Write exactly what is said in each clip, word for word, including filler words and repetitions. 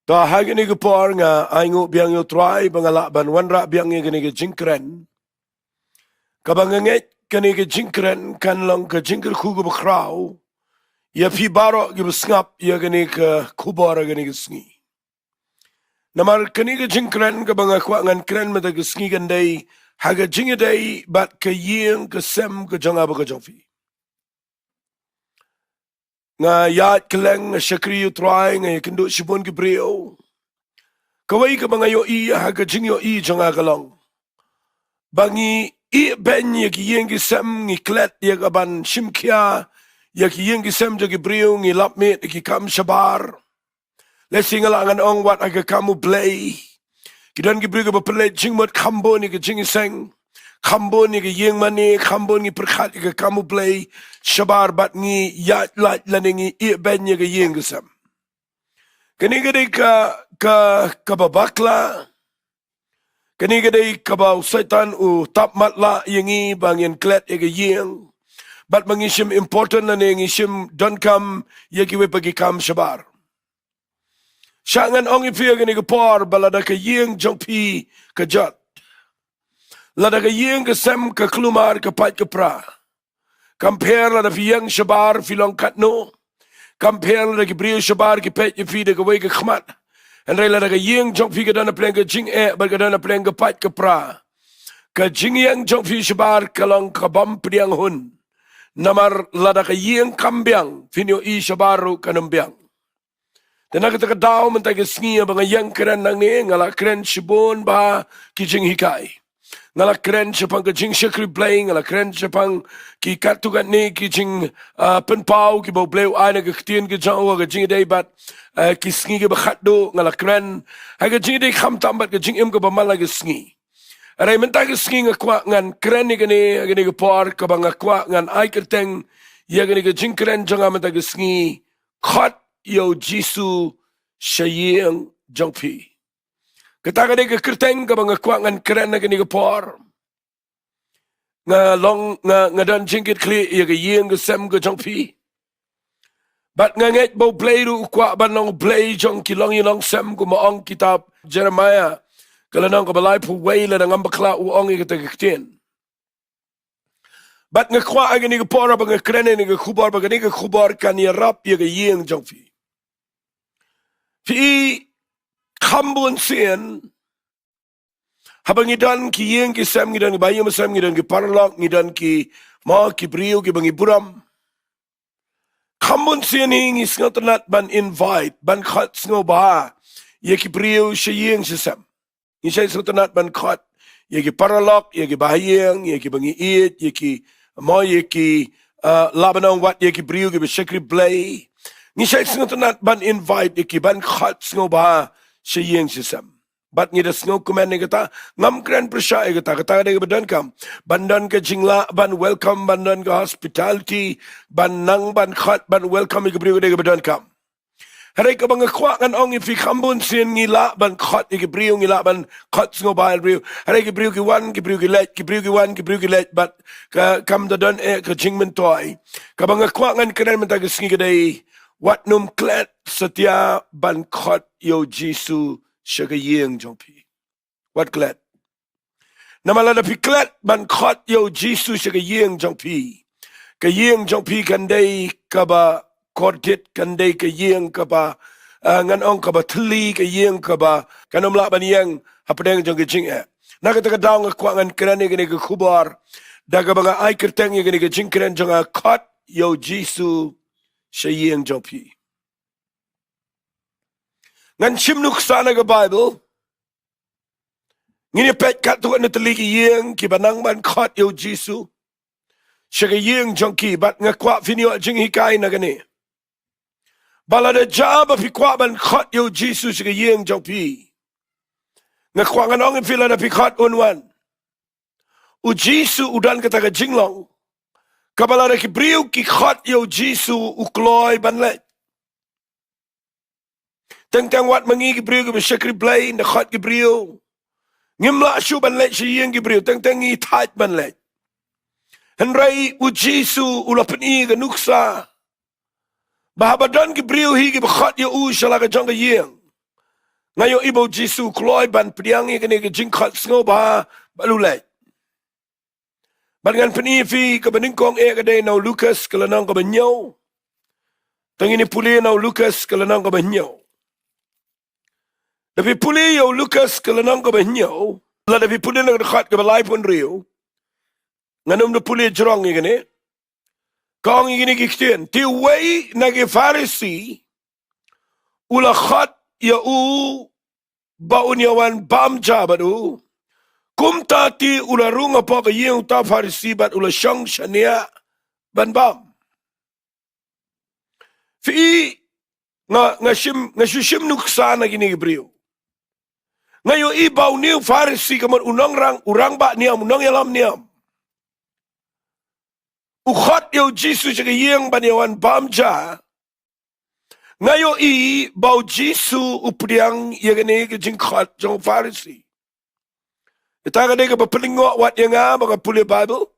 To ha kane ka por nga ainguh biang ïa u Trai ba nga lah ban wanrah biang ïa kane ka jingkren. Kaba nga ngeit kane ka jingkren kan long ka jingkyrkhu kaba khraw ïa phi baroh kiba sngap ïa kane ka khubor ha kane ka sngi. Namar kane ka jingkren kaba nga kwah ngan kren mynta ka sngi kan dei ha ka jingïadei bad ka ïing ka sem ka jong nga bad ka jong phi. Nga ïaid kylleng, nga shakri ïa u Trai, nga ïakynduh shibun ki briew. Kawei kaba nga ïohi ha ka jingïohi jong nga ka long ba ngi ïehbeiñ ïa ki ïing ki sem, ngi klet ïa ka ban shim khia ïa ki ïing ki sem jong ki briew, ngi lap miet ïa ki kam shabar. Lehse nga lah ngan ong wat ha ka kam U Blei, ki don ki briew kiba pynleit jingmut kham bun ïa ka jingïaseng, kham bun ïa ka ïing mane, kham bun ngi pyrkhat ïa ka kam U Blei shabar bad ngi ïaid lait lane ngi ïehbeiñ ïa ka ïing ka sem. Kane ka dei ka, ka, kaba bakla. Kane ka dei kaba u Soitan u tap matlah ïa ngi ba ngin klet ïa ka ïing bad ba ngi shim important lane ngi shim donkam ïa kiwei pat ki kam shabar. Shah ngan ong ïa phi ha kane ka por ba lada ka ïing jong phi ka jot, lada ka ïing ka sem ka kulmar ka pait ka pra, kam pher lada phi ïeng shabar phi long katno, kam pher lada ki briew shabar ki peit ïa phi da kawei ka khmat. Hynrei lada ka ïing jong phi ka don hapdeng ka jingeh bad ka don hapdeng ka pait ka pra, ka jingïeng jong phi shabar ka long ka bym pdiang hun. Namar lada ka ïing kam biang, phin ïohi shabar ruh kan ym biang. Te na kata ka daw mynta ka sngi ba nga ïeng kren nangne, nga la kren shibun bha ki jinghikai. Nga la kren shaphang ka jingshakri Blei, nga la kren shaphang ki katto katne ki jing, ah, pynpaw kiba U Blei u ai na ka ktien ka jong u ha ka jingïadei bad, ah, ki sngi kiba khatduh, nga la kren ha ka jingïadei khamtam bad ka jingim kaba man la ka sngi. Hynrei mynta ka sngi nga kwah ngan kren ïa kane, ïa kane ka por kaba nga kwah ngan ai kyrteng ïa kane ka jingkren jong nga mynta ka sngi, khot ïa u Jisu sha ïing jong phi. Kata ka dei ka kyrteng kaba nga kwah ngan kren ha kane ka por. Nga long, nga, nga don jingkitkhlieh ïa ka ïing ka sem ka jong phi. Bad nga ngeit ba U Blei ruh u kwah ban long U Blei jong ki longïing longsem, kumba ong kitab Jeremiah ka lynnong kaba laiphew wei, lada ngam bakla, u ong ïa kata ka ktien. Bad nga kwah ha kane ka por ba nga kren ïa kane ka khubor, ba kane ka khubor kan ïarap ïa ka ïing jong phi. Phi, kham bun sien haba ngi don ki ïing ki sem, ngi don ki bahaïing bahasem, ngi don ki paralok, ngi don ki, mo, ki briew kiba ngi burom, kham bun sien hi ngi sngewtynnat ban invite, ban khot sngewbha ïa ki briew sha ïing sha sem. Ngi shait sngewtynnat ban khot ïa ki paralok, ïa ki bahaïing, ïa kiba ngi ïeit, ïa ki, mo, ïa ki, ah, lah ban ong wat ïa ki briew kiba shakri Blei. Ngi shait sngewtynnat ban invite ïa ki, ban khot sngewbha sha ïing sha sem. Bad ngi da sngewkmen ïa kata, ngam kren pyrshah ïa kata, kata ka dei kaba donkam. Ban don ka jinglah ban welcome, ban don ka hospitality, ban nang ban khot ban welcome ïa ki briew ka dei kaba donkam. Hynrei kaba nga kwah ngan ong ïa phi, kham bun sien ngi lah ban khot ïa ki briew, ngi lah ban khot sngewbha ïa ki briew. Hynrei ki briew ki wan, ki briew ki leit, ki briew ki wan, ki briew ki leit, bad ka, kam da don eh ka jingmyntoi. Kaba nga kwah ngan kren mynta ka sngi ka dei, wat nym klet satia ban khot ïa u Jisu sha ka ïing jong phi. Wat klet. Namar lada phi klet ban khot ïa u Jisu sha ka ïing jong phi, ka ïing jong phi kan dei kaba kordit, kan dei ka ïing kaba, ah, ngan ong kaba thylli, ka ïing kaba kan ym lah ban ïeng hapdeng jong ka jingeh. Na kata ka daw nga kwah ngan kren ïa kane ka khubor da kaba nga ai kyrteng ïa kane ka jingkren jong nga, khot ïa u Jisu sha ïing jong phi. Ngan shim nuksa na ka Baibl. Ngin ïa peit katto katne tylli ki ïing kiba nang ban khot ïa u Jisu sha ka ïing jong ki, bad nga kwah phin ïoh jinghikai na kane. Ba lada jia ba phi kwah ban khot ïa u Jisu sha ka ïing jong phi, nga kwah ngan ong ïa phi, lada phi khot un wan. U Jisu u don kata ka jinglong kaba lada ki briew ki khot ïa u Jisu u kloi ban leit. Teng teng wat ma ngi ki briew kiba shakri Blei, ngi khot ki briew, ngim lah shuh ban leit sha ïing ki briew, teng teng ngi thait ban leit. Hynrei u Jisu u la pyni ka nuksa ba haba don ki briew hi kiba khot ïa u sha la ka jong ka ïing, Nga ïohi ba u Jisu u kloi ban pdiang ïa kane ka jingkhot sngewbha bad u leit. Bad ngan pyni ïa phi kaba nyngkong eh ka dei na u Lukas ka lynnong kaba hynñiew. Te ngin ïa pule na u Lukas ka lynnong kaba hynñiew. Da phi pule ïa u Lukas ka lynnong kaba hynñiew, lada phi pule na ka dkhot kaba laiphew hynriew. Ngan ym da pule jrong ïa kane. Ka ong ïa kine ki ktien: Te uwei na ki Pharisi u la khot ïa u ba un ïa wan bam ja bad u. Kumta te u la rung hapoh ka ïing uta u Pharisi bad u la shong shaniah ban bam. Phi, nga, nga shim, nga shu shim nuksa na kine ki briew. Nga ïohi ba une u Pharisi ka mut u nongrang, u rangbah niam, u nongïalam niam. U khot ïa u Jisu sha ka ïing ban ïa wan bam ja. Nga ïohi ba u Jisu u pdiang ïa kane ka jingkhot jong u Pharisi. Ita ka dei kaba pynlyngngoh wat ïa nga ba nga pule Baibl.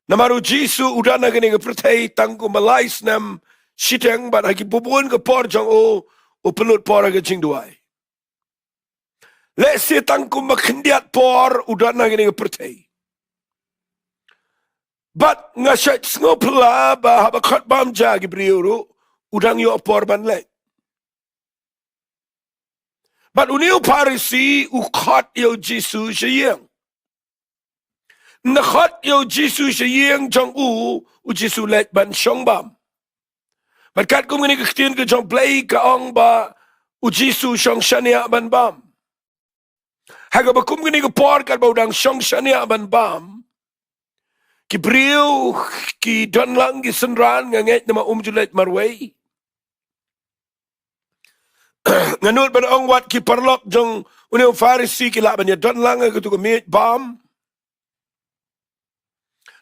Namar u Jisu u don ha kane ka pyrthei tang kumba lai snem shiteng bad ha ki bun ka por jong u, u pynlut por ha ka jingduwai. Lehse tang kumba khyndiat por u don ha kane ka pyrthei. Bad nga shait sngewphylla ba haba khot bam ja ki briew ruh u dang ïoh por ban leit. Bad une u Pharisi u khot ïa u Jisu sha ïing. Ynda khot ïa u Jisu sha ïing jong u, u Jisu leit ban shong bam. Bad katkum kane ka ktien ka jong Blei ka ong ba u Jisu u shong shaniah ban bam. Ha kaba kum kane ka por katba u dang shong shaniah ban bam, ki briew ki don lang ki synran, nga ngeit namar um ju leit marwei. Nga nud ban ong wat ki paralok jong une u Pharisi ki lah ban ïa don lang ha katu ka miej bam.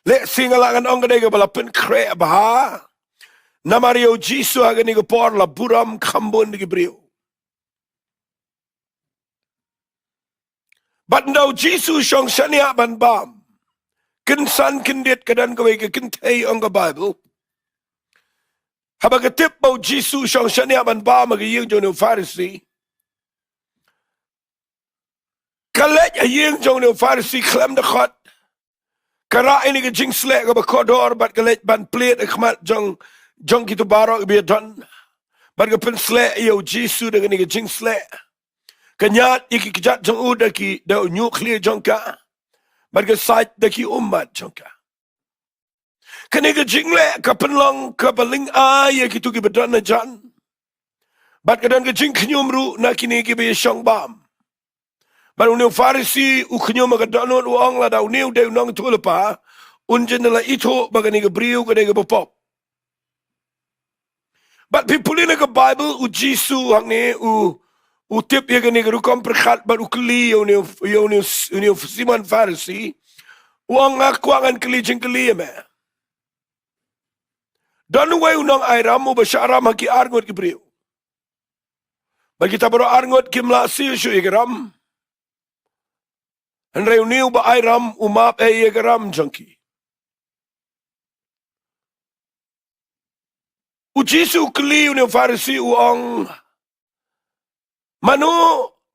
Lehse nga lah ngan ong ka dei kaba la pynkhreh bha. Namar ïa u Jisu ha kane ka por la burom kham bun da ki briew. Bad ynda u Jisu u shong shaniah ban bam, kynsan kyndit ka don kawei ka kynthei ong ka Baibl. Haba ka tip ba u Jisu u shong shaniah ban bam ha ka ïing jong une u Pharisi, ka leit ha ïing jong une u Pharisi khlem da khot. Ka rah ïa kane ka jingsleh kaba kordor bad ka leit ban plied ha khmat jong, jong kito baroh kiba ïadon. Bad ka pynsleh ïa u Jisu da kane ka jingsleh. Ka ñiad ïa ki kjat jong u da ki, da u ñiuh khlieh jong ka. Bad ka sait da ki ummat jong ka. Kane ka jingleh ka pynlong kaba lyngngoh ïa kito kiba don hajan. Bad ka don ka jingkhñium ruh na kine kiba ïashong bam. Bad une u Pharisi u khñium ha ka dohnud, u ong lada une u dei u nongïathuhlypa, un jin da la ithuh ba kane ka briew ka dei kaba pop. Bad phi pule na ka Baibl, u Jisu hangne u, u tip ïa kane ka rukom pyrkhat bad u kylli ïa une, ïa une, une Simon Pharisi. U ong, nga kwah ngan kylli jingkylli ïa me. Don uwei u nongairam uba shah ram ha ki arngut ki briew. Bad kita baroh arngut kim lah siew shuh ïa ka ram. Hynrei une uba airam u map ei ïa ka ram jong ki. U Jisu u kylli une u Pharisi u ong, mano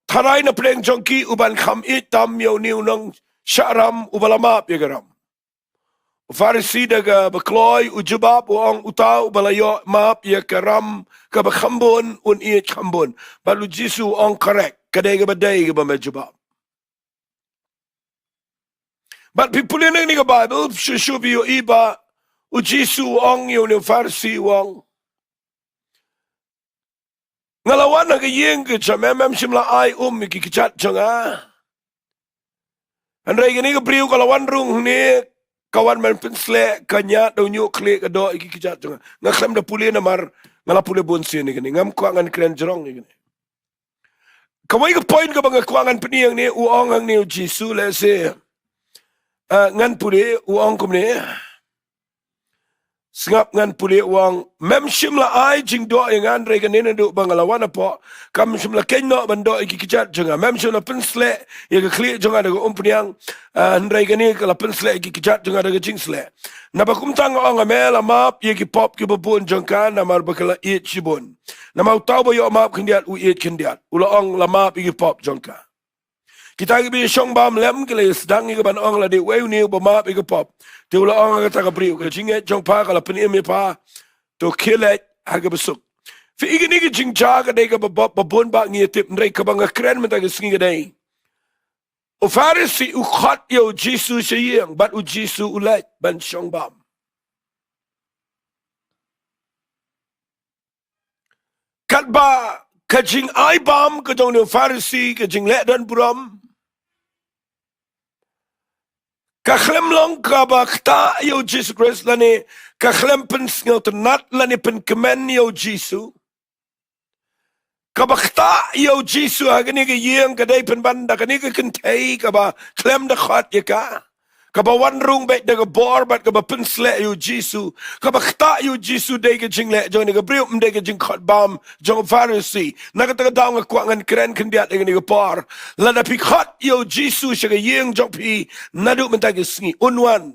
tharai na pdeng jong ki u ban kham ïeit tam ïa une u nongshah ram uba la map ïa ka ram? U Pharisi da kaba kloi u jubab u ong, uta uba la ïoh map ïa ka ram kaba kham bun un ïeit kham bun. Bad u Jisu u ong, correct, ka dei kaba dei kaba me jubab. Bad phi pule na kane ka Baibl, shuh shuh phi ïohi ba u Jisu u ong ïa une u Pharisi u ong, nga la wan ha ka ïing ka jong me, mem shym la ai um ïa ki kjat jong nga. Hynrei kane ka briew ka la wan rung hangne, ka wan ban pynsleh, ka ñiad da u ñiuh khlieh, ka doh ïa ki kjat jong nga. Nga khlem da pule namar nga la pule bun sien ïa kane, ngam kwah ngan kren jrong ïa kane. Kawei ka point kaba nga kwah ngan pyni hangne, u ong hangne u Jisu, lehse, eh, ngan pule, u ong kumne. Sngap, ngan pule, u ong, mem shym la ai jingdoh ïa nga, hynrei kane naduh ba nga la wan hapoh, kam shym la keiñ noh ban doh ïa ki kjat jong nga. Mem shym la pynsleh ïa ka khlieh jong nga da ka umphniang, ah, hynrei kane ka la pynsleh ïa ki kjat jong nga da ka jingsleh. Naba kumta nga ong ha me, la map ïa ki pop kiba bun jong ka, namar ba ka la ïeit shibun. Namar uta uba ïoh map khyndiat u ïeit khyndiat. U la ong, la map ïa ki pop jong ka. Kita kiba ïashong bam lem ki la ïasdang ïa ka ban ong, lada uwei une uba map ïa ka pop, te u la ong ha kata ka briew, ka jingngeit jong pha ka la pynim ïa pha. To khie leit ha kaba suk. Phi i, kane ka jingjia ka dei kaba, ba, ba bun bah ngi ïa tip, hynrei kaba nga kren mynta ka sngi ka dei, u Pharisi u khot ïa u Jisu sha ïing, bad u Jisu u leit ban shong bam. Katba ka jingai bam ka jong une u Pharisi, ka jingleh don burom, ka khlem long kaba ktah ïa u Jisu Khrist, lane ka khlem pynsngewtynnat lane pynkmen ïa u Jisu. Kaba ktah ïa u Jisu ha kane ka ïing ka dei pynban da kane ka kynthei kaba khlem da khot ïa ka, kaba wan rung beit da ka bor bad kaba pynsleh ïa u Jisu. Kaba ktah ïa u Jisu dei ka jingleh jong kane ka briew, ym dei ka jingkhot bam jong u Pharisi. Na kata ka daw nga kwah ngan kren khyndiat ïa kane ka por. Lada phi khot ïa u Jisu sha ka ïing jong phi naduh mynta ka sngi, un wan.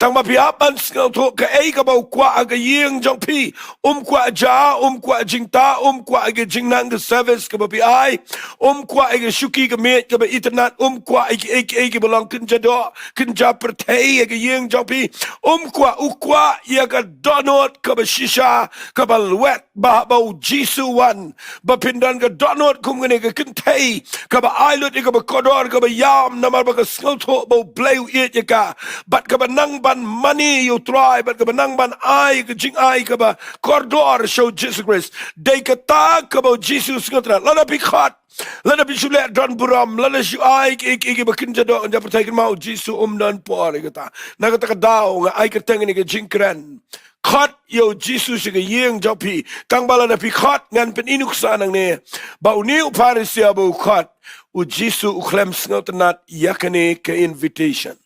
Tang ba phi hap ban sngewthuh kaei kaba u kwah ha ka ïing jong phi. Um kwah ja, um kwah jingtah, um kwah ïa ka jingnang, ka service kaba phi ai. Um kwah ïa ka shuki ka miej kaba itynnat, um kwah ïa kiei kiei kiba long kynja doh kynja pyrthei ha ka ïing jong phi. Um kwah, u kwah ïa ka dohnud kaba shisha, kaba lwet, ba haba u Jisu u wan, ba phin don ka dohnud kum kane ka kynthei kaba ai lut ïa kaba kordor, kaba ïam, namar ba ka sngewthuh ba U Blei u ïeit ïa ka, bad kaba nang ban mane ïa U Trai, bad kaba nang ban ai ka jingai kaba kordor sha u Jisu Khrist. Dei kata kaba u Jisu u sngewtynnat. Lada phi khot, lada phi shu leh don burom, lada shu ai kiei kiei kiba kynja doh kynja pyrthei, kynmaw, u Jisu um don por ïa kata. Na kata ka daw nga ai kyrteng ïa kane ka jingkren, khot ïa u Jisu sha ka ïing jong phi. Tang ba lada phi khot, ngan pyni nuksa nangne ba une u Pharisi haba u khot, u Jisu u khlem sngewtynnat ïa kane ka invitation.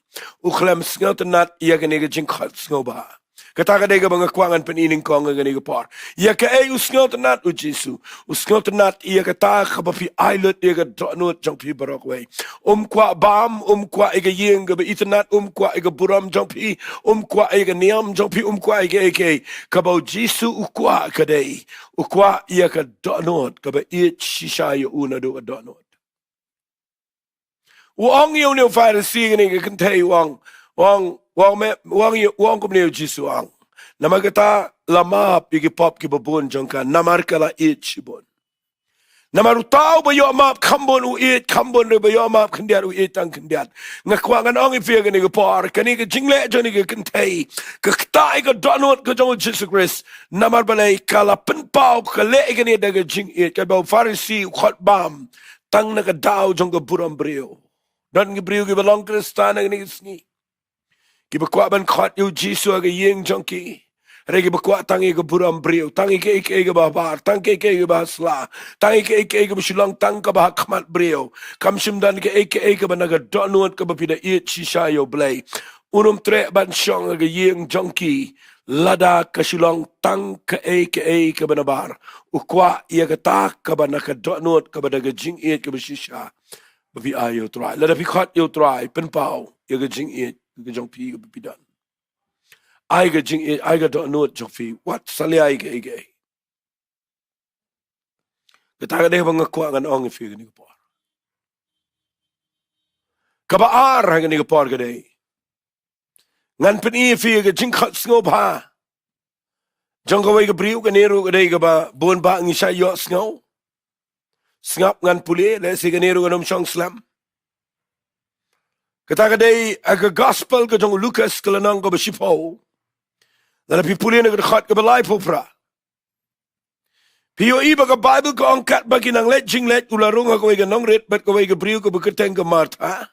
U khlem sngewtynnat ïa kane ka jingkhot sngewbha. Kata ka dei kaba nga kwah ngan pyni nyngkong ha kane ka por. Ïa kaei u sngewtynnat u Jisu? U sngewtynnat ïa kata kaba phi ai lut ïa ka dohnud jong phi baroh kawei. Um kwah bam, um kwah ïa ka ïing kaba itynnat, um kwah ïa ka burom jong phi, um kwah ïa ka niam jong phi, um kwah ïa kaei kaei. Kaba u Jisu u kwah ka dei, u kwah ïa ka dohnud kaba ïeit shisha ïa u naduh ka dohnud. U ong ïa une u Pharisi, kane ka kynthei, u ong, u ong, u ong me, u ong ïa, u ong kumne ïa u Jisu, u ong, namar kata la map ïa ki pop kiba bun jong ka, namar ka la ïeit shibun. Namar uta uba ïoh map kham bun u ïeit kham bun, uba ïoh map khyndiat u ïeit tang khyndiat. Nga kwah ngan ong ïa phi ha kane ka por, kane ka jingleh jong kane ka kynthei ka ktah ïa ka dohnud ka jong u Jisu Khrist. Namar balei? Ka la pynpaw, ka leh ïa kane da ka jingïeit. Katba u Pharisi u khot bam tang na ka daw jong ka burom briew. Don ki briew kiba long Khristan ha kane ka sngi kiba kwah ban khot ïa u Jisu ha ka ïing jong ki, hynrei kiba kwah tang ïa ka burom briew, tang ïa kaei kaei kaba ha bar, tang kaei kaei kaba ha sla, tang ïa kaei kaei kaba shu long tang kaba ha khmat briew. Kam shym don kaei kaei kaba na ka dohnud kaba phi da ïeit shisha ïa U Blei. Un ym treh ban shong ha ka ïing jong ki lada ka shu long tang kaei kaei kaba na bar. U kwah ïa kata kaba na ka dohnud, kaba da ka jingïeit kaba shisha ba phi ai ïa U Trai. Lada phi khot ïa U Trai, pynpaw ïa ka jingïeit ka jong phi kaba phi don. Ai ka jingïeit, ai ka dohnud jong phi, wat salia ïa kaei kaei. Kata ka dei ba nga kwah ngan ong ïa phi ha kane ka por. Kaba ar ha kane ka por ka dei, ngan pyni ïa phi ïa ka jingkhot sngewbha jong kawei ka briew. Kane ruh ka dei kaba bun bah ngi shah ïohsngew. Sngap, ngan pule, lehse kane ruh kan ym shong slem. Kata ka dei ha ka Gospel ka jong u Lukas, ka lynnong kaba shiphew. Lada phi pule na ka dkhot kaba laiphew phra, phi ïohi ba ka Baibl ka ong, katba ki nang leit jingleit, u la rung ha kawei ka nongrit bad kawei ka briew kaba kyrteng ka Martha.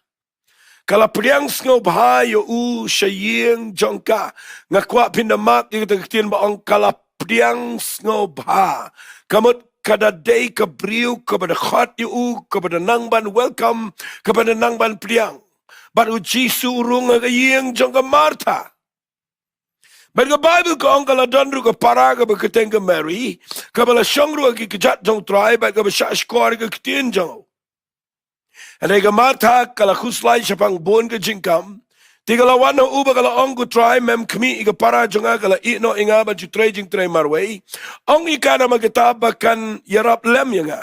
Ka la pdiang sngewbha ïa u sha ïing jong ka. Nga kwah phin da map ïa kata ka ktien ba ong ka la pdiang sngewbha. Ka mut ka da dei ka briew kaba da khot ïa u, kaba da nang ban welcome, kaba da nang ban pdiang. Bad u Jisu u rung ha ka ïing jong ka Martha. Bad ka Baibl ka ong ka la don ruh ka para kaba kyrteng ka Mari, kaba la shong ruh ha ki kjat jong u Trai, bad kaba shahshkor ïa ka ktien jong u. Hynrei ka Martha ka la khuslai shaphang bun ka jingkam. Te ka la wan ha u bad ka la ong, ko Trai, mem khmih ïa ka para jong nga, ka la ïeh noh ïa nga ban shu trei jingtrei marwei. Ong ïa ka namar kata ba kan ïarap lem ïa nga.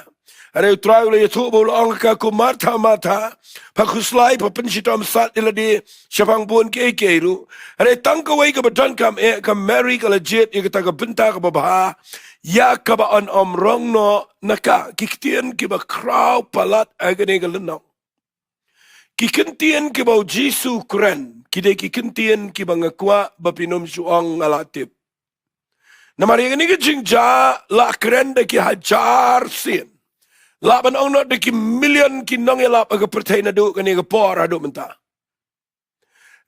Hynrei u Trai u la ïathuh bad u la ong ha ka, ko Martha, Martha, pha khuslai, pha pynshitom sat ïa lade shaphang bun kiei kiei ruh. Hynrei tang kawei kaba donkam eh, ka Mari ka la jied ïa kata ka bynta kaba bha, ïa kaba yn ym rong noh na ka. Ki ktien kiba khraw palat ha kane ka lynnong. Ki ktien kiba u Jisu u kren, ki dei ki ktien kiba nga kwah ba phin ym shu ong nga la tip. Namar ïa kane ka jingjia la kren da ki hajar sien. Lah ban ong noh da ki million ki nongïalap ha ka pyrthei naduh kane ka por haduh mynta.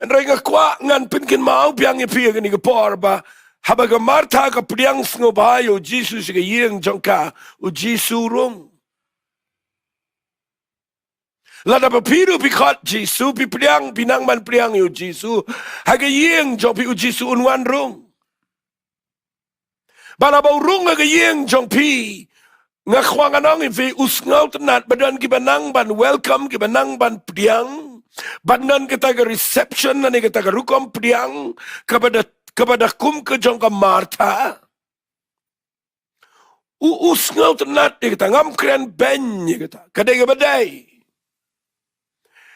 Hynrei nga kwah ngan pynkynmaw biang ïa phi ha kane ka por ba haba ka Martha ka pdiang sngewbha ïa u Jisu sha ka ïing jong ka, u Jisu u rung. Lada ba phi ruh phi khot Jisu, phi pdiang, phi nang ban pdiang ïa u Jisu ha ka ïing jong phi, u Jisu un wan rung. Bad haba u rung ha ka ïing jong phi, nga kwah ngan ong ïa phi, u sngewtynnad, ba don kiba nang ban welcome, kiba nang ban pdiang, ban don kata ka reception, lane kata ka rukom pdiang kaba da, kaba da kum ka jong ka Martha. U, u sngewtynnad ïa kata, ngam kren beiñ ïa kata. Ka dei kaba dei.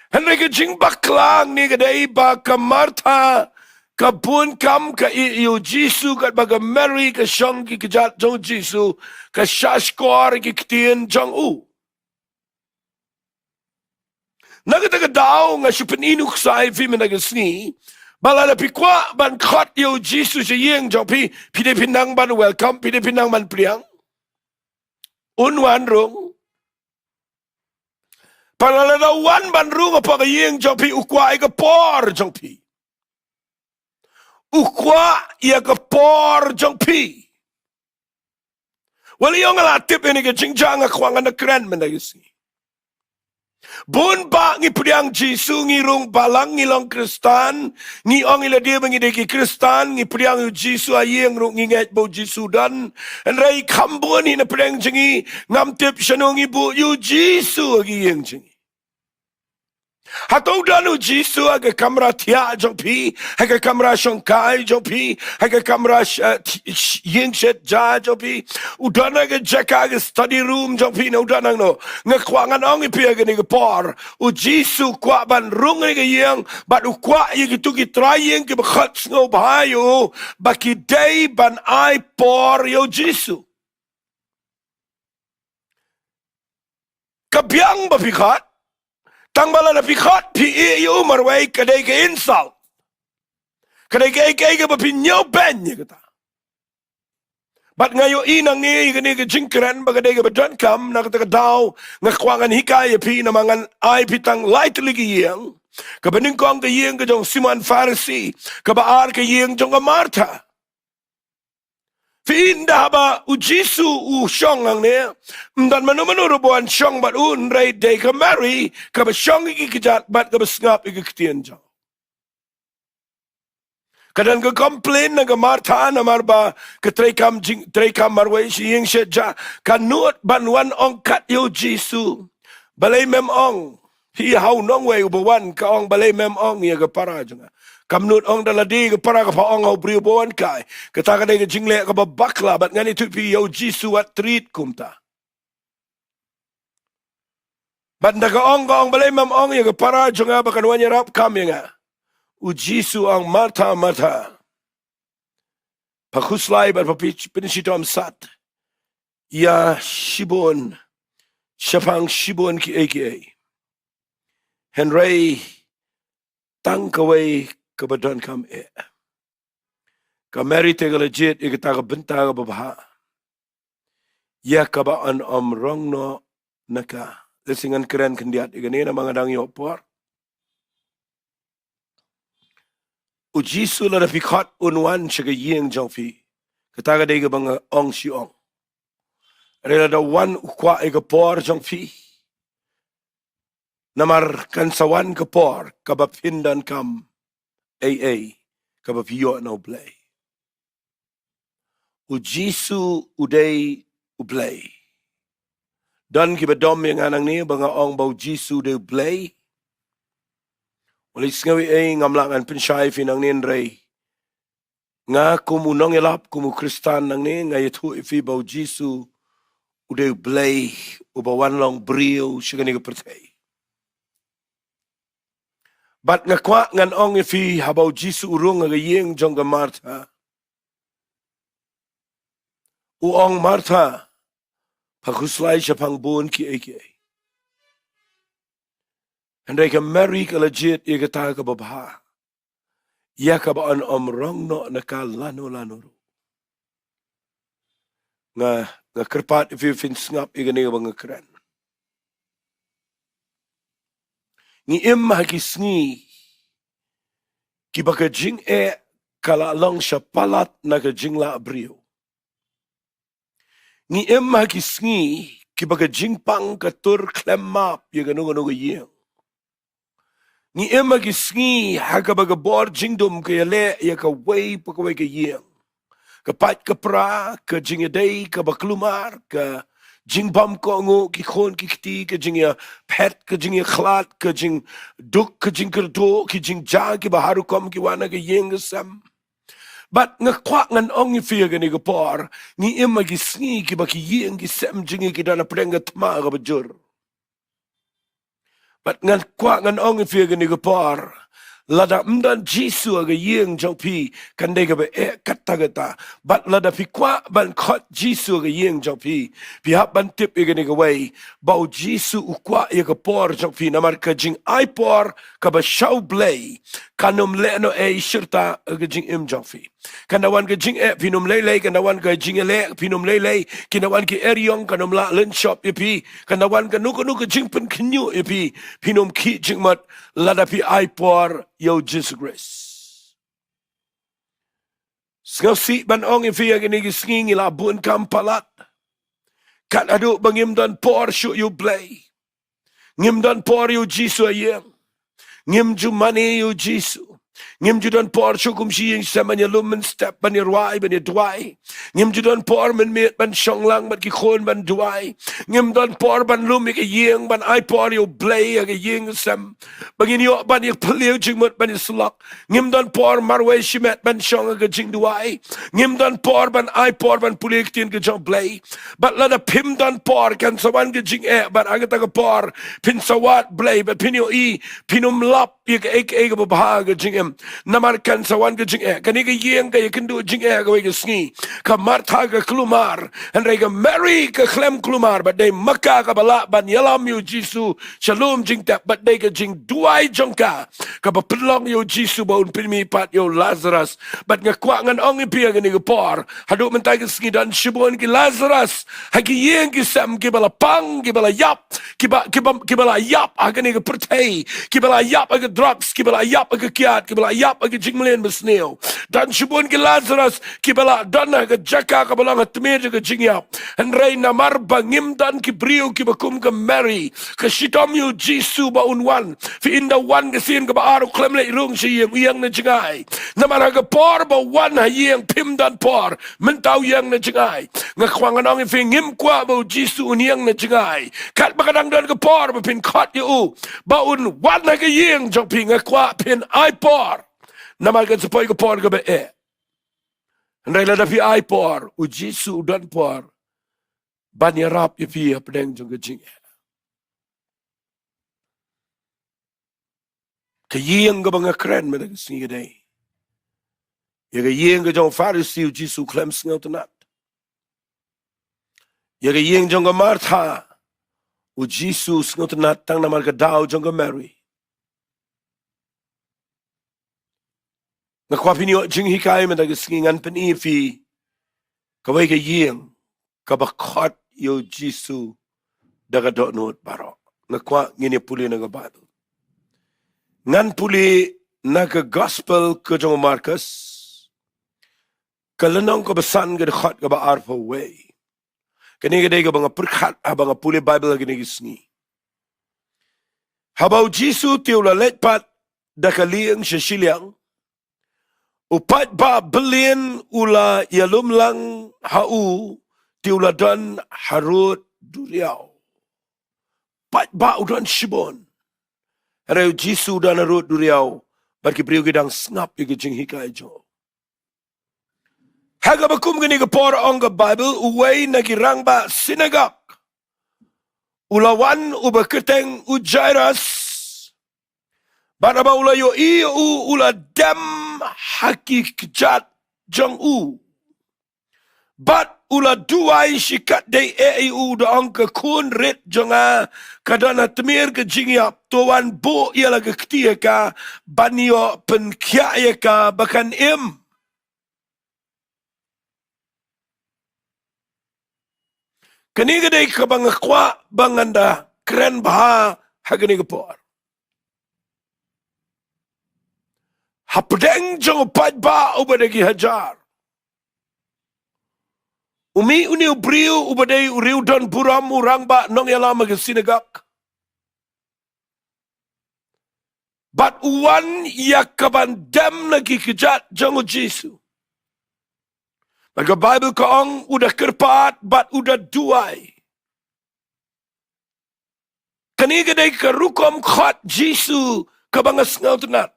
Hynrei ka jingbakla hangne ka dei ba ka Martha ka bun kam, ka ïeh ïa u Jisu, katba ka Mari ka shong ha ki kjat jong u Jisu, ka shahshkor ïa ki ktien jong u. Na kata ka daw nga shu pyni nuksa ïa phi mynta ka sngi ba lada phi kwah ban khot ïa u Jisu sha ïing jong phi, phi dei phin nang ban welcome, phi dei phin nang ban pdiang. Un wan rung. Bad lada u wan ban rung hapoh ka ïing jong phi, u kwah ïa ka por jong phi. U kwah ïa ka por jong phi. Wel, ïa nga la tip ïa kane ka jingjia, nga kwah ngan da kren mynta ka sngi. Bun bah ngi pdiang Jisu, ngi rung balang, ngi long Khristan, ngi ong ïa lade ba ngi dei ki Khristan, ngi pdiang ïa u Jisu ha ïing ruh, ngi ngeit ba u Jisu u don. Hynrei kham bun hi na pdeng jong ngi ngam tip shano ngi buh ïa u Jisu ha ki ïing jong ngi. Hato u don u Jisu ha ka kamra thiah jong phi, ha ka kamra shongkai jong phi, ha ka kamra sh-, eh, sh-, ïing shet ja jong phi? U don ha ka jaka, ha ka study room jong phi, ne u don hangno? Nga kwah ngan ong ïa phi ha kane ka por, u Jisu u kwah ban rung ha kane ka ïing, bad u kwah ïa kito ki trai ïing kiba khot sngewbha ïa u ba ki dei ban ai por ïa u Jisu. Ka biang ba phi khot, tang ba lada phi khot phi ïeh ïa u marwei, ka dei ka insult. Ka dei kaei kaei kaba phi ñiewbeiñ ïa kata. Bad nga ïohi nangne ïa kane ka jingkren ba ka dei kaba donkam, na kata ka daw nga kwah ngan hikai ïa phi, namar ngan ai phi tang lai tylli ki ïing. Kaba nyngkong ka ïing ka jong u Simon Pharisi, kaba ar ka ïing jong ka Martha. Phi ynda haba u Jisu u shong hangne, ym don mano mano ruh ba wan shong bad u, hynrei dei ka Mari kaba shong ha ki kjat bad kaba sngap ïa ki ktien jong u. Ka don ka complain na ka Martha namar ba ka treikam jing, treikam marwei sha ïing sha ïa, ka nud ban wan ong kat ïa u Jisu. Balei mem ong? Hi ha u nongwei uba wan, ka ong, balei mem ong ïa ka para jong nga? Kam nud ong da lade ka para ka pha ong ha u briew uba wan kai. Kata ka dei ka jingleh kaba bakla, bad ngan ïathuh ïa phi, ïa u Jisu wat treat kumta. Bad ynda ka ong, ka ong, balei mem ong ïa ka para jong nga ba kan wan ïarap kam ïa nga? U Jisu u ong, Martha, Martha, pha khuslai bad pha pyn-, pynshitom sat ïa shibun, shaphang shibun kiei kiei. Hynrei tang kawei kaba donkam eh. Ka Mari te ka la jied ïa kata ka bynta kaba bha, ïa kaba yn ym rong noh na ka. Lehse ngan kren khyndiat ïa kane namar nga dang ïoh por. U Jisu lada phi khot un wan sha ka ïing jong phi, kata ka dei kaba nga ong shi ong. Hynrei lada wan u kwah ïa ka por jong phi, namar kan sa wan ka por kaba phin donkam ei ei kaba phi ïoh na U Blei. U Jisu u dei u Blei. Don kiba dom ïa nga nangne ba nga ong ba u Jisu u dei u Blei. Wat la sngew ei ei, ngam lah ngan pynshai ïa phi nangne hynrei nga kum u nongïalap, kum u Khristan nangne, nga ïathuh ïa phi ba u Jisu u dei u Blei uba wan long briew sha kane ka pyrthei. Bad nga kwah ngan ong ïa phi, haba u Jisu u rung ha ka ïing jong ka Martha, u ong, Martha, pha khuslai shaphang bun kiei kiei. Hynrei ka Mary ka la jied ïa kata kaba bha, ïa kaba yn ym rong noh na ka lano lano ruh. Nga, nga kyrpad ïa phi, phin sngap ïa kane kaba nga kren. Ngi im ha ki sngi kiba ka jingeh ka la long sha palat na ka jinglah briew. Ngi im ha ki sngi kiba ka jingpang ka tur khlem map ïa kano kano ka ïing. Ngi im ha ki sngi ha kaba ka bor jingdum ka ïaleh ïa kawei pa kawei ka ïing. Ka pait ka pra, ka jingïadei kaba kulmar, ka jingbam kohnguh, ki khun ki kti, ka jingïaphet, ka jingïakhlad, ka jingduk, ka jingkyrduh, ki jingjia kiba har rukom ki wan ha ka ïing ka sem. Bad nga kwah ngan ong ïa phi ha kane ka por, ngi im ha ki sngi kiba ki ïing ki sem jong ngi ki don hapdeng ka thma kaba jur. Bad nga kwah ngan ong ïa phi ha kane ka por, lada ym don Jisu ha ka ïing jong phi, kan dei kaba eh katta katta. Bad lada phi kwah ban khot Jisu ha ka ïing jong phi, phi hap ban tip ïa kane kawei, ba u Jisu u kwah ïa ka por jong phi, namar ka jingai por kaba sha u Blei kan ym leh noh ei shirta ha ka jingim jong phi. Kan da wan ka jingeh, phin ym lei lei, kan da wan ka jingïaleh, phin ym lei lei, kin da wan ki eriong, kan ym lah lynshop ïa phi, kan da wan kano kano ka jingpynkhynñiuh ïa phi, phin ym khih jingmut lada phi ai por ïa u Jisu Khrist. Sngewsih ban ong ïa phi, ha kine ki sngi ngi la bun kam palat. Kat haduh ba ngim don por shuh ïa u Blei. Ngim don por ïa u Jisu ha ïing. Ngim ju mane ïa u Jisu. Ngim ju don por shuh kum shi ïing shi sem ban ïalum mynstep, ban ïarwai, ban ïaduwai. Ngim ju don por mynmiet ban shong lang bad ki khun ban duwai. Ngim don por ban lum ïa ka ïing, ban ai por ïa u Blei ha ka ïing sem. Ba ngin ïoh ban ïaphylliew jingmut ban ïasyllok. Ngim don por marwei shimet ban shong ha ka jingduwai. Ngim don por ban ai por ban pule ktien ka jong u Blei. Bad lada phim don por, kan sa wan ka jingeh, bad ha kata ka por phin sa wad Blei, bad phin ïohi phin ym lap ïa kaei kaei kaba bha ha ka jingim. Namar kan sa wan ka jingeh. Kane ka ïing ka ïakynduh jingeh ha kawei ka sngi. Ka Martha ka kulmar, hynrei ka Mary ka khlem kulmar, bad dei ma ka kaba lah ban ïalam ïa u Jisu sha lum jingtep, bad dei ka jingduwai jong ka kaba pynlong ïa u Jisu ba un pynmih pat ïa u Lazarus. Bad nga kwah ngan ong ïa phi ha kane ka por, haduh mynta ka sngi don shibun ki Lazarus ha ki ïing ki sem, kiba la pang, kiba la ïap, kiba, kiba, kiba la ïap ha kane ka pyrthei, kiba la ïap ha ka drugs, kiba la ïap ha ka kiad, kiba la ïap ha ka jingmlien basniew. Don shibun ki Lazarus kiba la don ha ka jaka kaba long ha tmier jong ka jingïap. Hynrei namar ba ngim don ki briew kiba kum ka Mary, ka shitom ïa u Jisu ba un wan. Phi, ynda wan ka sien kaba ar, u khlem leit rung sha ïing, u ïeng na jngai. Namar ha ka por ba u wan ha ïing phim don por, mynta u ïeng na jngai. Nga kwah ngan ong ïa phi, ngim kwah ba u Jisu un ïeng na jngai. Katba ka dang don ka por ba phin khot ïa u ba un wan ha ka ïing jong phi, nga kwah phin ai por. Namar kan sa poi ka por kaba eh. Hynrei lada phi ai por, u Jisu u don por ban ïarap ïa phi hapdeng jong ka jingeh. Ka ïing kaba nga kren mynta ka sngi ka dei ïa ka ïing ka jong u Pharisi, u Jisu u khlem sngewtynnat. Ïa ka ïing jong ka Martha, u Jisu u sngewtynnat tang namar ka daw jong ka Mary. Nga kwah phin ïoh jinghikai mynta ka sngi, ngan pyni ïa phi kawei ka ïing kaba khot ïa u Jisu da ka dohnud baroh. Nga kwah ngin ïa pule na ka Baibl. Ngan pule na ka Gospel ka jong u Markus, ka lynnong kaba san, ka dkhot kaba arphew wei. Kane ka dei kaba nga pyrkhat haba nga pule Baibl ha kine ki sngi. Haba u Jisu te u la leit pat da ka lieng sha shiliang, U paidbah byllieng u la ïalum lang ha u, te u la don harud duriaw. Paidbah u don shibun. Hynrei u Jisu u don harud duriaw, bad ki briew ki dang sngap ïa ki jinghikai jong u. Ha kaba kum kane ka por ong ka Baibl, uwei na ki rangbah synagog u la wan uba kyrteng u Jairus. Bad haba u la ïohi ïa u, u la dem ha ki kjat jong u. Bad u la duwai shikatdei eh ïa u da ong, ka khun rit jong nga ka don ha tmier ka jingïap, to wan buh ïa la ka kti ïa ka ban ïoh pynkhiah ïa ka ba kan im. Kane ka dei kaba nga kwah ba ngan da kren bha ha kane ka por. Hapdeng jong u paidbah uba da ki hajar, u mih une u briew uba dei u riewdonburom, u rangbah nongïalam ha ka synagog. Bad u wan ïa kaban dem na ki kjat jong u Jisu. Bad ka Baibl ka ong u da kyrpad bad u da duwai. Kane ka dei ka rukom khot Jisu kaba nga sngewtynnat.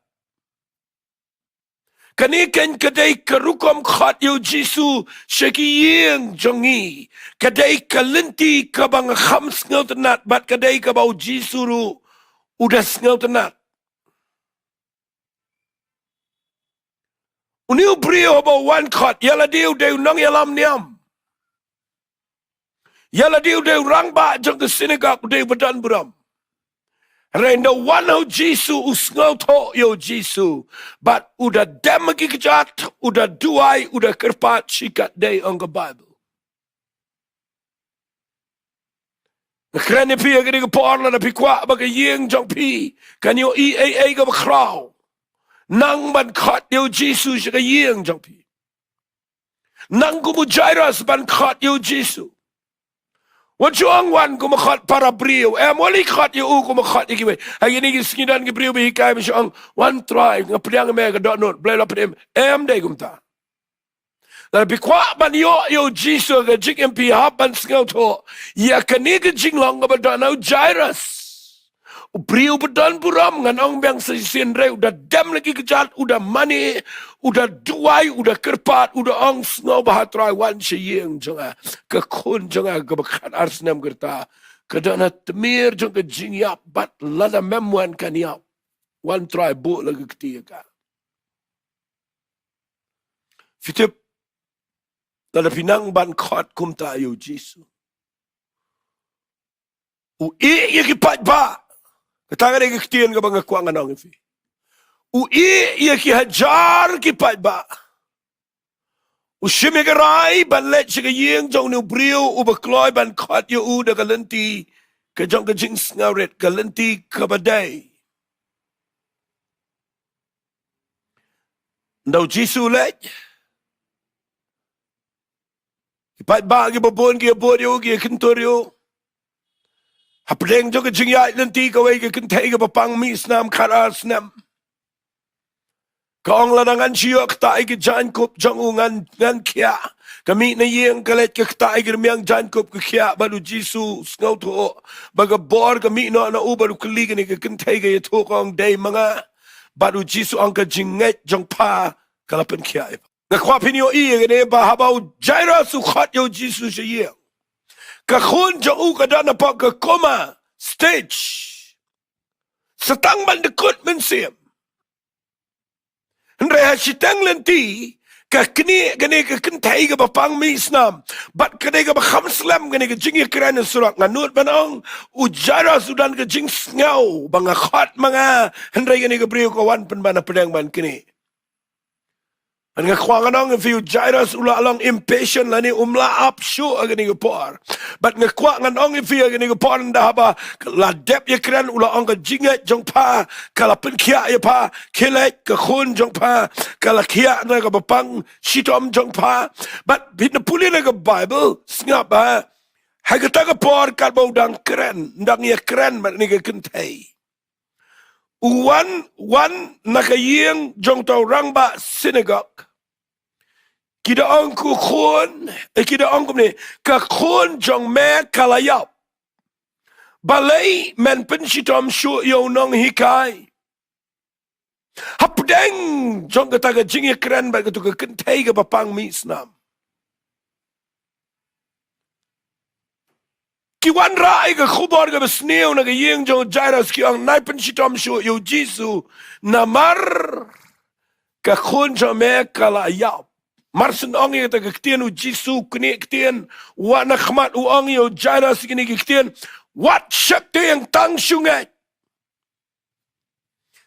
Kane kein ka dei ka rukom khot ïa u Jisu sha ki ïing jong ngi. Ka dei ka lynti kaba nga kham sngewtynnat bad ka dei kaba u Jisu ruh u da sngewtynnat. Une u briew haba u wan khot, ïa lade u dei u nongïalam niam, ïa lade u dei u rangbah jong ka synagog, u dei uba donburom. Hynrei ynda u wan ha u Jisu, u sngewthuh ïa u Jisu, bad u da dem ha ki kjat, u da duwai, u da kyrpad shikatdei, ong ka Baibl. Nga kren ïa phi ha kane ka por, lada phi kwah ba ka ïing jong phi kan ïohi ei ei kaba khraw, nang ban khot ïa u Jisu sha ka ïing jong phi. Nang kum u Jairus ban khot ïa u Jisu. Wat shu ong wan kum u khot para briew. Em, wat leit khot ïa u kum u khot ïa kiwei. Ha kine ki sngi don ki briew ba hikai ba shu ong, wan Trai, nga pdiang ïa me, ka dohnud, Blei la pynim. Em, dei kumta. Lada phi kwah ban ïoh ïa u Jisu ha ka jingim, phi hap ban sngewthuh ïa kane ka jinglong kaba don ha u Jairus. U briew uba donburom, ngan ong biang sa shisien, hynrei u da dem na ki kjat, u da mane, u da duwai, u da kyrpad, u da ong, sngewbha Trai, wan sha ïing jong nga. Ka khun jong nga kaba khatar snem ka rta, ka don ha tmier jong ka jingïap bad lada mem wan kan ïap. Wan Trai, buh la ka kti ïa ka. Phi tip, lada phi nang ban khot kumta ïa u Jisu, u ïeh ïa ki paidbah. Kata ka dei ka ktien kaba nga kwah ngan ong ïa phi. U ïeh ïa ki hajar ki paidbah. U shim ïa ka rai ban leit sha ka ïing jong une u briew uba kloi ban khot ïa u da ka lynti ka jong ka jingsngewrit, ka lynti kaba dei. Ynda u Jisu u leit, ki paidbah kiba bun ki ïa bud ïa u, ki ïa kyntur ïa u. Hapdeng jong ka jingïaid lynti kawei ka kynthei kaba pang mih snam khatar snem. Ka ong, lada ngan shu ïoh ktah ïa ki jaiñkup jong u ngan, ngan khiah. Ka mih na ïing ka leit ka ktah ïa ki rmiang jaiñkup ka khiah, bad u Jisu u sngewthuh ba ka bor ka mih noh na u, bad u kylli kane ka kynthei, ka ïathuh ka ong, dei ma nga? Bad u Jisu u ong, ka jingngeit jong pha ka la pynkhiah ïa pha. Nga kwah phin ïohi ïa kane ba haba u Jairus u khot ïa u Jisu sha ïing, ka khun jong u ka don hapoh ka coma stage. Sa tang ban da kut mynsiem. Hynrei ha shiteng lynti, ka knieh kane ka kynthei kaba pang mih snam, bad ka dei kaba kham slem kane ka jingïakren ha surok. Nga nud ban ong, u Jairus u don ka jingsngew ba nga khot ma nga, hynrei kane ka briew ka wan pynban hapdeng ban knieh. Bad nga kwah ngan ong ïa phi, u Jairus u la long impatient lane um lah ap shuh ha kane ka por. Bad nga kwah ngan ong ïa phi ha kane ka por, ynda haba la dep ïakren, u la ong, ka jingngeit jong pha ka la pynkhiah ïa pha. Khie leit, ka khun jong pha ka la khiah na kaba pang shitom jong pha. Bad phin da pule na ka Baibl, sngap, ha, ha kata ka por katba u dang kren, dang ïakren bad kane ka kynthei, u wan, wan na ka ïing jong uta u rangbah synagog. Ki da ong, ko khun, eh, ki da ong kumne, ka khun jong me ka la ïap. Balei men pynshitom shuh ïa u nonghikai? Hapdeng jong kata ka jingïakren bad kato ka kynthei kaba pang mih snam, ki wanrah ïa ka khubor kaba sniew na ka ïing jong u Jairus, ki ong, nai pynshitom shuh ïa u Jisu, namar ka khun jong me ka la ïap. Mar shu ong ïa kata ka ktien u Jisu, kane ka ktien, wat na khmat u ong ïa u Jairus kine ki ktien, wat sheptieng, tang shu ngeit.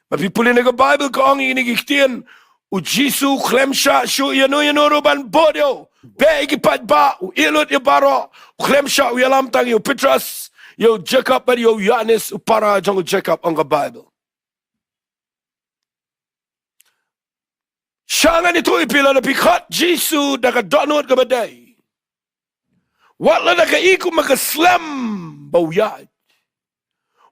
Bad phi pule na ka Baibl ka ong ïa kine ki ktien, u Jisu u khlem shah shuh ïano ïano ruh ban bud ïa u. Beh ïa ki paidbah, u ïeh lut ïa baroh, u khlem shah, u ïalam tang ïa u Petros, ïa u Jakob bad ïa u Ïoannis u para jong u Jakob, ong ka Baibl. Sha ngan ïathuh ïa phi, lada phi khot Jisu da ka dohnud kaba dei, wat lada ka i kum ka slem ba u ïaid,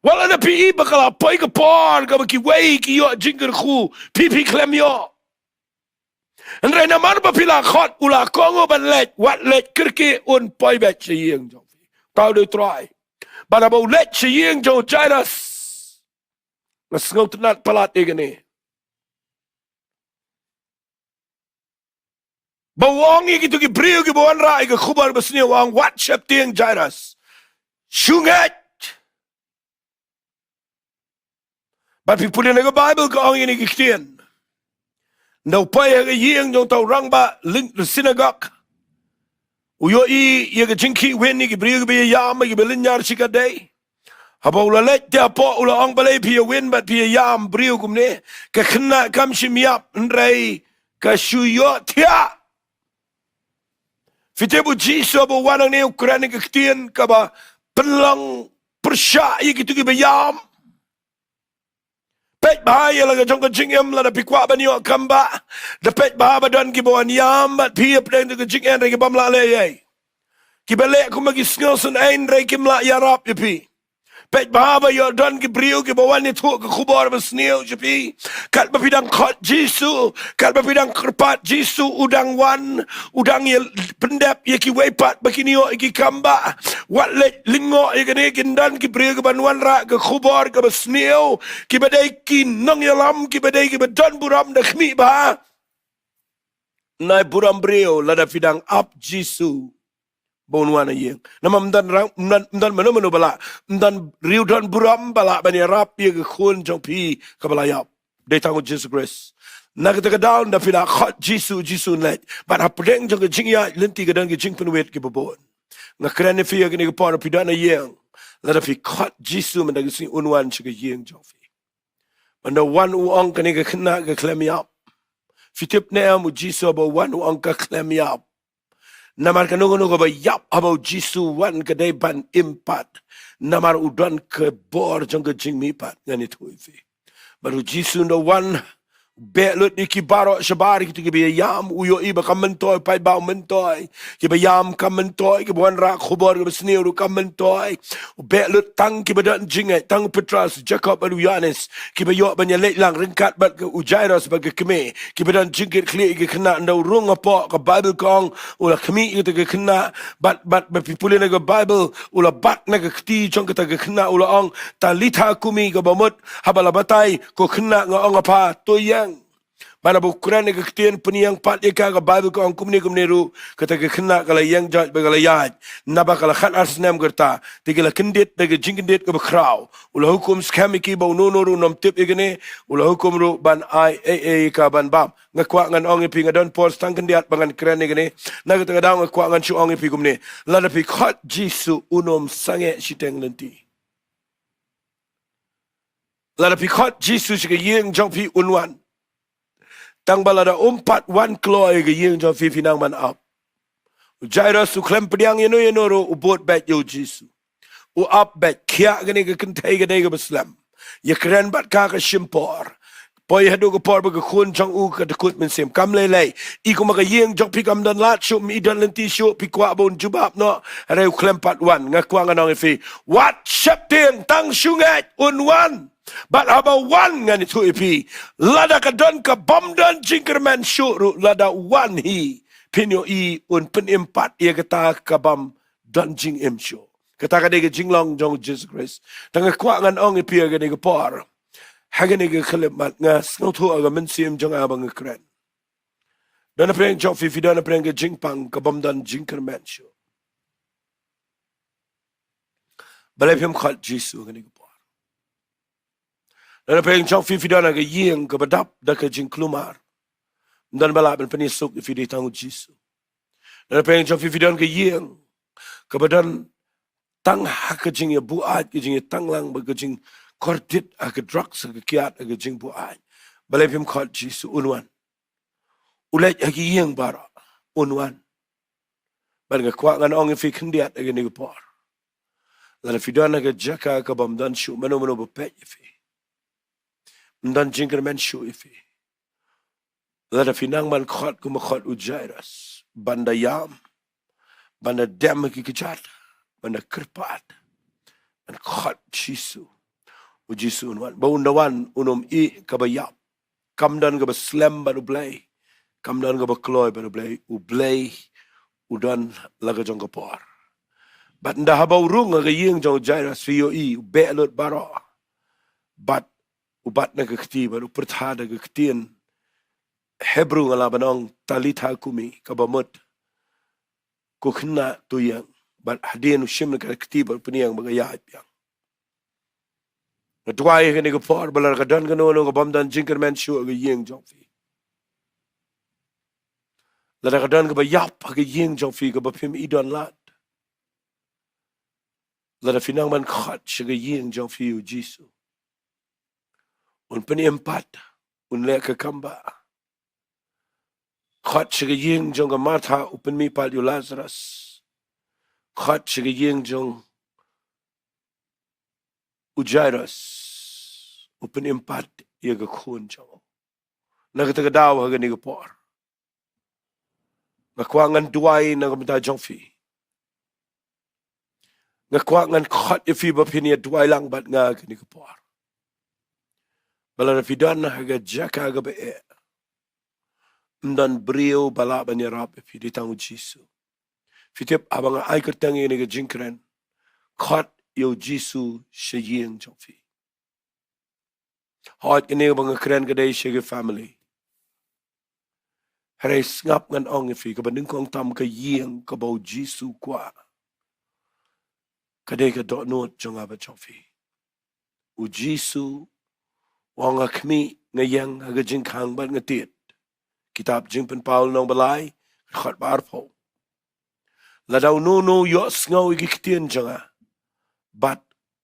wat lada phi i ba ka la poi ka por kaba kiwei ki ïoh jingkyrkhu, phi phi khlem ïoh. Hynrei namar ba phi la khot, u la kohnguh ban leit, wat leit kyrkieh, un poi beit sha ïing jong phi. Tau dei u Trai. Bad haba u leit sha ïing jong u Jairus, nga sngewtynnat palat ïa kane. Ba u ong ïa kito ki briew kiba wanrah ïa ka khubor basniew, u ong, wat sheptieng Jairus, shu ngeit. Bad phi pule na ka Baibl ka ong ïa kine ki ktien. Ynda u poi ha ka ïing jong uta u rangbah lin-, synagog, u ïohi ïa ka jingkhih win ïa ki briew kiba ïam, kiba lynñiar shikatdei. Haba u la leit te hapoh, u la ong, balei phi ïa win bad phi ïa ïam briew kumne? Ka khynnah kam shym ïap, hynrei ka shu ïohthiah. Phi tip u Jisu haba u wan hangne u kren ïa ka ktien kaba pynlong pyrshah ïa kito kiba ïam. Peit bha ïa la ka jong ka jingim, lada phi kwah ban ïoh kam bah, da peit bha ba don kiba wan ïam bad phi hapdeng jong ka jingim, hynrei ki bym lah leh ei ei. Kiba leh kumba ki sngewsynei hynrei kim lah ïarap ïa phi. Peit bha ba ïoh don ki briew kiba wan ïathuh ka khubor basniew sha phi. Katba phi dang khot Jisu, katba phi dang kyrpad Jisu, u dang wan, u dang ïa pyndep ïa kiwei pat ba kin ïoh ïa ki kam bah. Wat leit lyngngoh ïa kane, kin don ki briew kiban wanrah ka khubor kaba sniew, kiba dei ki nongïalam, kiba dei kiba don burom da khmih bha. Nai burom briew lada phi dang ap Jisu ba un wan ha ïing. Namar ym don rang, ym don, ym don mano mano ba lah, ym don riewdon burom ba lah ban ïarap ïa ka khun jong phi kaba la ïap. Dei tang u Jisu Khrist. Na kata ka daw, ynda phi la khot Jisu, Jisu un leit. Bad hapdeng jong ka jingïaid lynti ka don ki jingpynwit kiba bun. Nga kren ïa phi ha kane ka por, phi don ha ïing, lada phi khot Jisu mynta ka sngi, un wan sha ka ïing jong phi. Mynta u wan u ong, kane ka khynnah ka khlem ïap. Phi tip ne em, u Jisu haba u wan u ong ka khlem ïap? Namar kano kano kaba ïap haba u Jisu u wan ka dei ban im pat. Namar u don ka bor jong ka jingmihpat, ngan ïathuh ïa phi. Bad u Jisu ynda u wan, u beh lut ïa ki baroh shabar, kito kiba ïam, u ïohi ba kam myntoi, paidbah u myntoi, kiba ïam kam myntoi, kiba wanrah khubor kaba sniew ruh kam myntoi. U beh lut tang kiba don jingngeit, tang u Petros, Jakob bad u Ïoannis, kiba ïoh ban ïaleit lang ryngkat bad ka, u Jairus bad ka kmie, kiba don jingkitkhlieh ïa ka khynnah. Ynda u rung hapoh, ka Baibl ka ong, u la khmih ïa kata ka khynnah, bad, bad, bad phi pule na ka Baibl, u la bat na ka kti jong kata ka khynnah, u la ong, Talitha kumi, kaba mut, haba la batai, ko khynnah, nga ong ha pha, to ïeng. Bad haba u kren ïa ka ktien pynïeng pat ïa ka, ka Baibl ka ong kumne kumne ruh, kata ka khynnah ka la ïeng joit bad ka la ïaid. Naba ka la khatar snem ka rta, te ki la kyndit da ka jingkyndit kaba khraw. U la hukum skhem ïa ki ba uno uno ruh un ym tip ïa kane, u la hukum ruh ban ai ei ei ïa ka ban bam. Nga kwah ngan ong ïa phi, nga don por tang khyndiat ba ngan kren ïa kane. Na kata ka daw nga kwah ngan shu ong ïa phi kumne. Lada phi khot Jisu, un ym sangeh shiteng lynti. Lada phi khot Jisu sha ka ïing jong phi, un wan. Tang ba lada um pat wan kloi ha ka ïing jong phi, phi nang ban ap. U Jairus u khlem pdiang ïano ïano ruh, u bud beit ïa u Jisu. U ap beit, khiah kane ka kynthei ka dei kaba slem. Ïakren bad ka ka shim por. Poi haduh ka por ba ka khun jong u ka dkut mynsiem. Kam lei lei. I kumba ka ïing jong phi kam don lad shuh, ym i don lynti shuh, phi kwah ba un jubab noh. Hynrei u khlem pat wan. Nga kwah ngan ong ïa phi, wat sheptieng, tang shu ngeit, un wan. Bad haba wan, ngan ïathuh ïa phi, lada ka don ka bym don jingkyrmen shuh ruh, lada wan hi, phin ïohi un pynim pat ïa kata ka bym don jingim shuh. Kata ka dei ka jinglong jong u Jisu Khrist. Te nga kwah ngan ong ïa phi ha kane ka por, ha kane ka khyllipmat, nga sngewthuh ha ka mynsiem jong nga ba nga kren. Don napdeng jong phi, phi don napdeng ka jingpang ka bym don jingkyrmen shuh. Balei phim khot Jisu ha kane ka por? Don napdeng jong phi, phi don ha ka ïing kaba dap da ka jingkulmar. Ym don ba lah ban pynïasuk ïa phi, dei tang u Jisu. Don napdeng jong phi, phi don ka ïing kaba don tang ha ka jingïabuaid, ka jingïatanglang bad ka jingkordit ha ka drugs, ha ka kiad, ha ka jingbuaid. Balei phim khot Jisu? Un wan. U leit ha ki ïing baroh, un wan. Bad nga kwah ngan ong ïa phi khyndiat ha kane ka por, lada phi don ha ka jaka ka bym don shuh, mano mano ba peit ïa phi, ym don jingkyrmen shuh ïa phi, lada phi nang ban khot kumba khot u Jairus, ban da ïam, ban da dem ha ki kjat, ban da kyrpad, ban khot Jisu, u Jisu un wan. Ba un da wan, un ym ïeh kaba ïap. Kam don kaba slem bad U Blei. Kam don kaba kloi bad U Blei. U Blei u don la ka jong ka por. Bad ynda haba u rung ha ka ïing jong u Jairus, phi ïohi, u beh lut baroh. Bad u bat na ka kti, bad u pyrta da ka ktien Hebru, nga lah ban ong, Talitha kumi, kaba mut, ko khynnah, to ïeng. Bad hadien u shim na ka kti bad u pynïeng, bad ka ïaid biang. Nga duwai ha kane ka por ba lada ka don kano kano ka bym don jingkyrmen shuh ha ka ïing jong phi, lada ka don kaba ïap ha ka ïing jong phi kaba phim i don lad, lada phi nang ban khot sha ka ïing jong phi, u Jisu un pynim pat, un leh ka kam ba. Khot sha ka ïing jong ka Martha, u pynmih pat ïa u Lazarus. Khot sha ka ïing jong u Jairus, u pynim pat ïa ka khun jong u. Na kata ka daw ha kane ka por, nga kwah ngan duwai na ka bynta jong phi. Nga kwah ngan khot ïa phi ba phin ïa duwai lang bad nga ha kane ka por. Ba lada phi don ha ka jaka kaba eh, ym don briew ba lah ban ïarap ïa phi, dei tang u Jisu. Phi tip, haba nga ai kyrteng ïa kane ka jingkren, khot ïa u Jisu sha ïing jong phi. Hooid, kane ba nga kren ka dei sha ka family. Hynrei sngap, ngan ong ïa phi, kaba nyngkong tam, ka ïing kaba u Jisu kwah, ka dei ka dohnud jong nga bad jong phi. U Jisu u ong, nga khmih, nga ïeng ha ka jingkhang bad nga tied. Kitab Jingpynpaw lynnong ba lai, dkhot ba arphew. Lada uno uno u ïohsngew ïa ki ktien jong nga, bad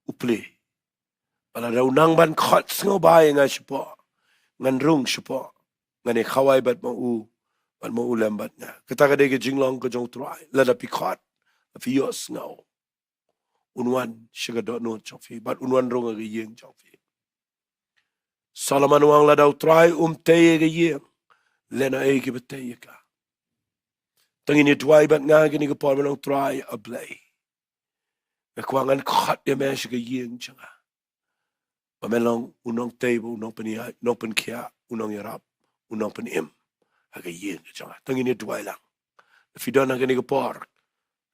u plie, bad lada u nang ban khot sngewbha ïa nga shapoh, ngan rung shapoh, ngan ïa khawai bad ma u, bad ma u lem bad nga. Kata ka dei ka jinglong ka jong u Trai. Lada phi khot, lada phi ïohsngew, un wan sha ka dohnud jong phi, bad un wan rung ha ka ïing jong phi. Solomon u ong, lada u Trai um tei ïa ka ïing, lehnohei kiba tei ïa ka. Te ngin ïa duwai bad nga ha kane ka por, ban ong, Trai A Blei, nga kwah ngan khot ïa me sha ka ïing jong nga, ba men long u nongtei bad u nongpynïaid, u nongpynkhiah, u nongïarap, u nongpynim ha ka ïing ka jong nga. Te ngin ïa duwai lang. Phi don ha kane ka por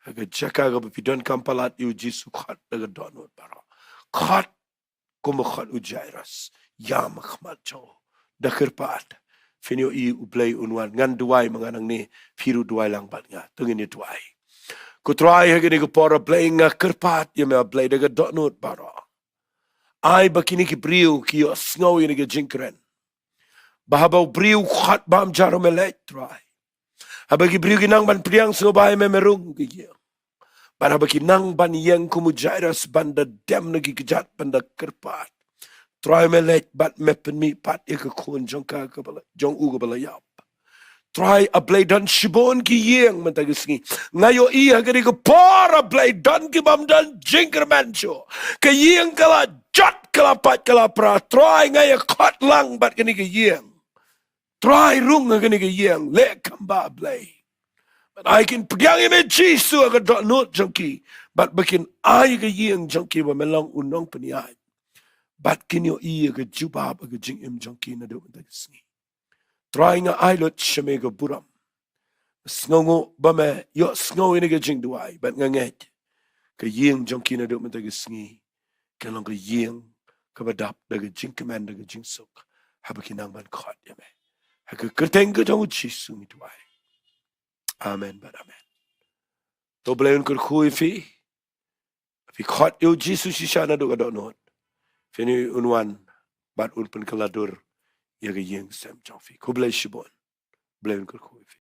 ha ka jaka kaba phi donkam palat ïa u Jisu, khot da ka dohnud baroh. Khot kumba khot u Jairus, ïam ha khmat jong u, da kyrpad. Phin ïohi U Blei un wan. Ngan duwai ma nga nangne, phi ruh duwai lang bad nga. To ngin ïa duwai. Ko Trai, ha kane ka por, A Blei, nga kyrpad ïa me, A Blei, da ka dohnud baroh, ai ba kine ki briew ki ïohsngew ïa kane ka jingkren, ba haba u briew u khot bam, jar ruh me leit, Trai. Haba ki briew ki nang ban pdiang sngewbha ïa me, me rung ha ka ïing. Bad haba ki nang ban ïeng kum u Jairus, ban da dem na ki kjat, ban da kyrpad, Trai, me leit bad me pynmih pat ïa ka khun jong ka, kaba la, jong u kaba la ïap. Trai A Blei, don shibun ki ïing mynta ka sngi, nga ïohi ha kane ka por, A Blei, don ki bym don jingkyrmen shuh. Ka ïing ka la jot ka la pait ka la pra, Trai nga ïa khot lang bad kane ka ïing. Trai rung ha kane ka ïing, leh kumba Blei. Bad ai kin pdiang ïa me Jisu ha ka dohnud jong ki. Bad ba kin ai ka ïing jong ki ba me long u nongpynïaid. Bad kin ïohi ïa ka jubab ha ka jingim jong ki naduh mynta ka sngi. Trai nga ai lut sha me ka burom. Sngewnguh ba me ïohsngew ïa kane ka jingduwai bad nga ngeit ka ïing jong ki naduh mynta ka sngi kan long ka ïing kaba dap da ka jingkmen da ka jingsuk. Haba ki nang ban khot ïa me. Ha ka kyrteng ka jong u Jisu ngi duwai. Amen bad amen. To Blei un kyrkhu ïa phi. Phi khot ïa u Jisu shisha naduh ka dohnud. Phin ïohi un wan bad un pynkylla dur ïa ka ïing sem jong phi. Khublei shibun. Blei un kyrkhu ïa phi.